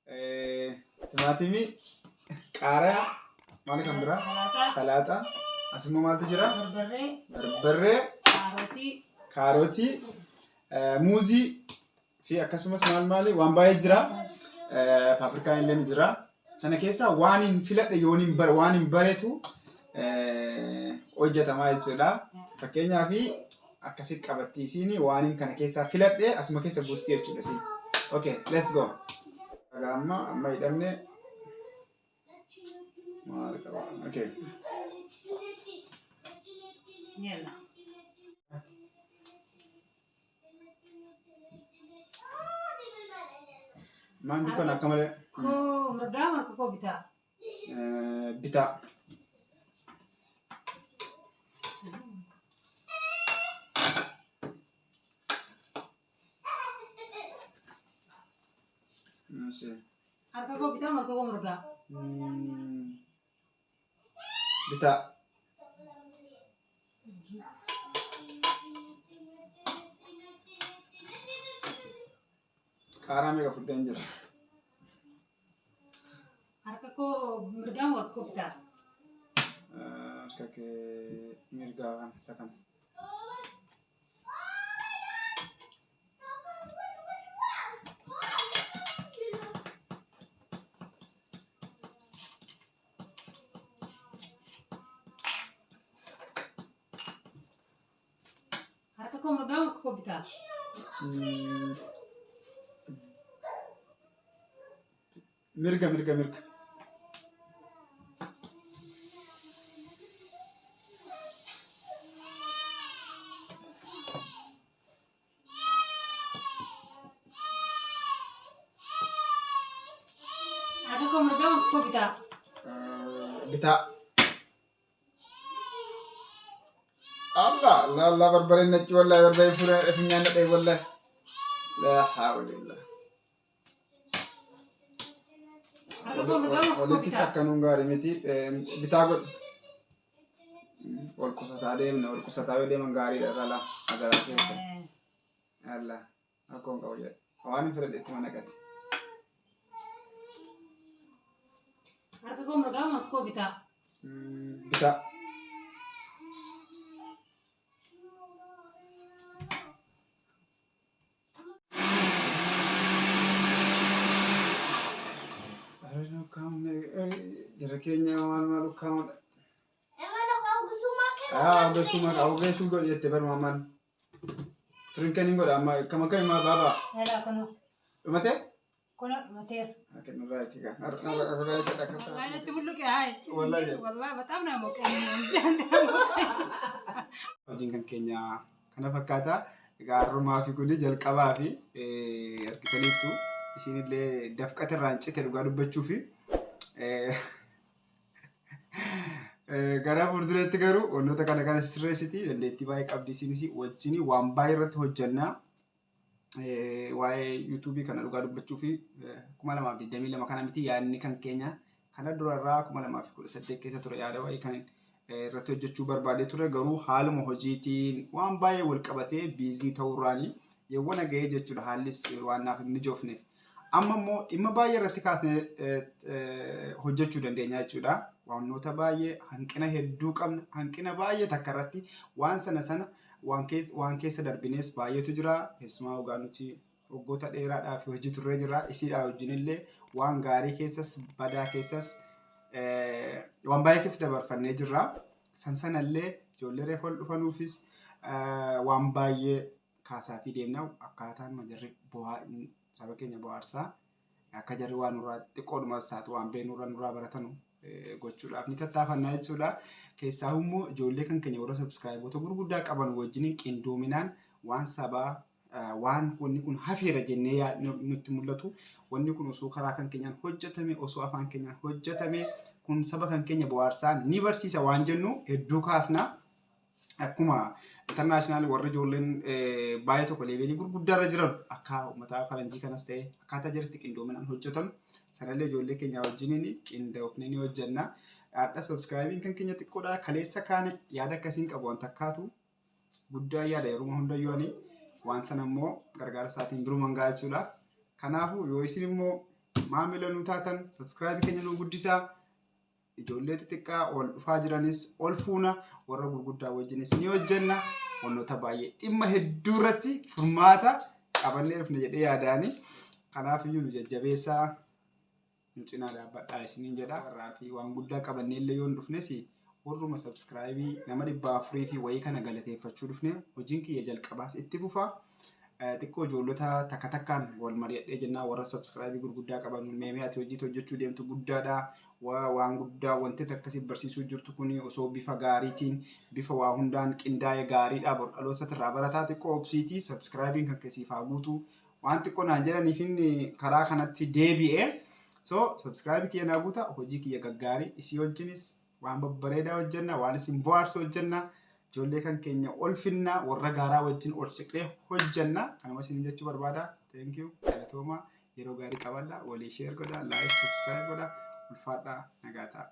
Timaatimii, qaaraa, maali kan biraa? Salaaxaa. Salaaxaa. As immoo maaltu jira? Barbarree. Barbarree, Kaarotii. Kaarotii, muuzii fi akkasumas maal maali waan baay'ee jira. Paapirikaan illee ni jira. Sana keessaa waan hin filadhe yoon hin bare waan hin baretu hojjetamaa jechuudha. Fakkeenyaaf akkasi qabatti isiin waan hin kana keessaa filadhe asuma keessa buusti jechuudha isiin. Okay, let's go. Egaa amma amma hidhamne maal qaba? Okay. Yalla. Maan dukkan akka malee Koo mirgaa harka koo bitaa. Bitaa. Harka koo bitaa harka koo mirgaa. Bitaa. Qaaraa meeqa fudheen jira? Harka koo mirgaa moo harka koo bitaa? Harka kee mirgaa kana isa kana. Harka koo mirgaa moo harka koo bitaa? Mirga mirga mirga. Harka koo mirgaa moo harka koo bitaa? Bitaa. Allah Allah Allah barbareen nacci wallahi barbareen fuula funyaan dhadhee wallahi. Laa haawla illallah. Harka koo mirgaa moo harka koo Walitti bitaa? cakkanuun gaarii miti. Bitaa godhi. Wal qusataa deemna. Wal qusataa yoo deeman gaariidha dhala magaalaa keessa. Allah rakkoon qabu jedhe. Waan hin fedhadhe ittuma naqate. Harka koo mirgaa moo harka koo bitaa? Bitaa. Jara keenya maal maal ukkaamudha. Ah, ogeessuu maqaa ogeessuu godhi jette bar maamaan. Trinken hin godha amma akkam akka himaa baabaa. Yala kuno. Dhumatee? Kuno dhumateera. Akka nurraa eegaa. Narraa eegaa akkas Wallahi natti bulluqe hayi. Wallahi. Wallahi በጣም ነው ያሞቀኝ። Hojiin kan keenya kana fakkaata. Egaa har'umaa fi kuni jalqabaa fi argitaniittu isinillee dafqata irraan cite dhugaa dubbachuu fi gara fuulduratti garuu wantoota kana kana sirreessiti dandeettii baay'ee qabdi isinis wajjin waan baay'ee irratti hojjannaa. Waa'ee yuutuubii kana dhugaa dubbachuu fi 2022 kana miti yaadni kan keenya kana durarraa 2018 keessa ture yaada wayii kan irratti hojjechuu barbaadee ture garuu haaluma hojiitiin waan baay'ee wal qabatee biizii ta'uurraanii yeewwana ga'ee jechuudha haallis waan naaf hin mijoofneef. Amma immoo dhimma baay'ee irratti kaasnee hojjechuu dandeenya jechuudha. Wantoota baay'ee hanqina hedduu qabna. Hanqina baay'ee takka irratti waan sana sana waan keessa darbines baay'eetu jira. Keessumaa ogaa nuti waggoota dheeraadhaaf hojii turree jira. Isiidhaa wajjin illee waan gaarii keessas badaa keessas waan baay'ee keessa dabarfannee jirra. San sanallee ijoollee reefa ol dhufanuufis waan baay'ee kaasaa fi deemna. Akkaataan jarri saba keenya bohaarsaa akka jarri waan nurraa xiqqoodhumas taatu waan beeknurra nurraa baratanu gochuudhaaf ni tattaafannaa jechuudha. Keessaa immoo ijoollee kan keenya warra sabskiraayiboota gurguddaa qaban wajjin qindoominaan waan sabaa waan wanni kun hafeera jennee nutti mul'atu wanni kun osoo karaa kan keenyaan hojjetame osoo afaan keenyaan hojjetame kun saba kan keenya bohaarsaa ni barsiisa waan jennu hedduu kaasna. Akkuma international warri ijoolleen baay'ee tokko leevelii gurguddaa irra jiran akka uummataa faranjii kanas ta'e akkaataa jirutti qindoominaan hojjetan sanallee ijoollee keenya wajjiniin qindoofnee ni hojjenna. Hadha subscribing kan keenya xiqqoodha. Kaleessa kaane yaada akkasiin qabu waan takkaatu guddaa yaada yeroo hundayyuu ani waan sana immoo gargaarsa isaatiin biruman ga'a jechuudha. Kanaafuu yoo isin immoo Maamila nu taatan subscribe keenya nu guddisaa. Ijoollee xixiqqaa ol dhufaa jiranis ol fuuna, warra gurguddaa wajjinis ni hojjenna. Wantoota baay'ee dhimma hedduu irratti furmaata qabannee dhufne jedhee yaadaani. Kanaaf iyyuu nu jajjabeessaa, nu cinaa dhaabbadhaa isiniin jedha. Warraa fi waan guddaa qabannee illee yoo hin dhufnes, warruma subscribe nama 400 fi wayii kana galateeffachuu dhufne. Hojiin kiyya jalqabaas itti fufa. Xiqqoo ijoollota takka takkaan wal mari'adhee jennaa, warra subscribe gurguddaa qaban, meemee ati hojii hojjechuu deemtu guddaadha. Waan guddaa wanti akkasii barsiisuu jirtu kun osoo bifa gaariitiin, bifa waa hundaan qindaa'e gaariidha. Bor dhaloota irraa barataa, xiqqoo obsiitii subscribeiin kan keessiif haa guutu. Waan xiqqoo naan jedhaniif inni karaa kanatti deebi'ee. So subscribe kiyya naa guuta, hojii kiyya gaggaarii isii wajjinis waan babbareedaa hojjenna, waan isin bohaarsu hojjenna. Ijoollee kan keenya ol finna, warra gaaraa wajjin ol siqnee hojjenna. Kanuma isin jechuu barbaada. Thank you. Galatooma, yeroo gaarii qabadha. Walii share godha, like, subscribe godha. Ulfaadhaa, nagaa ta'a.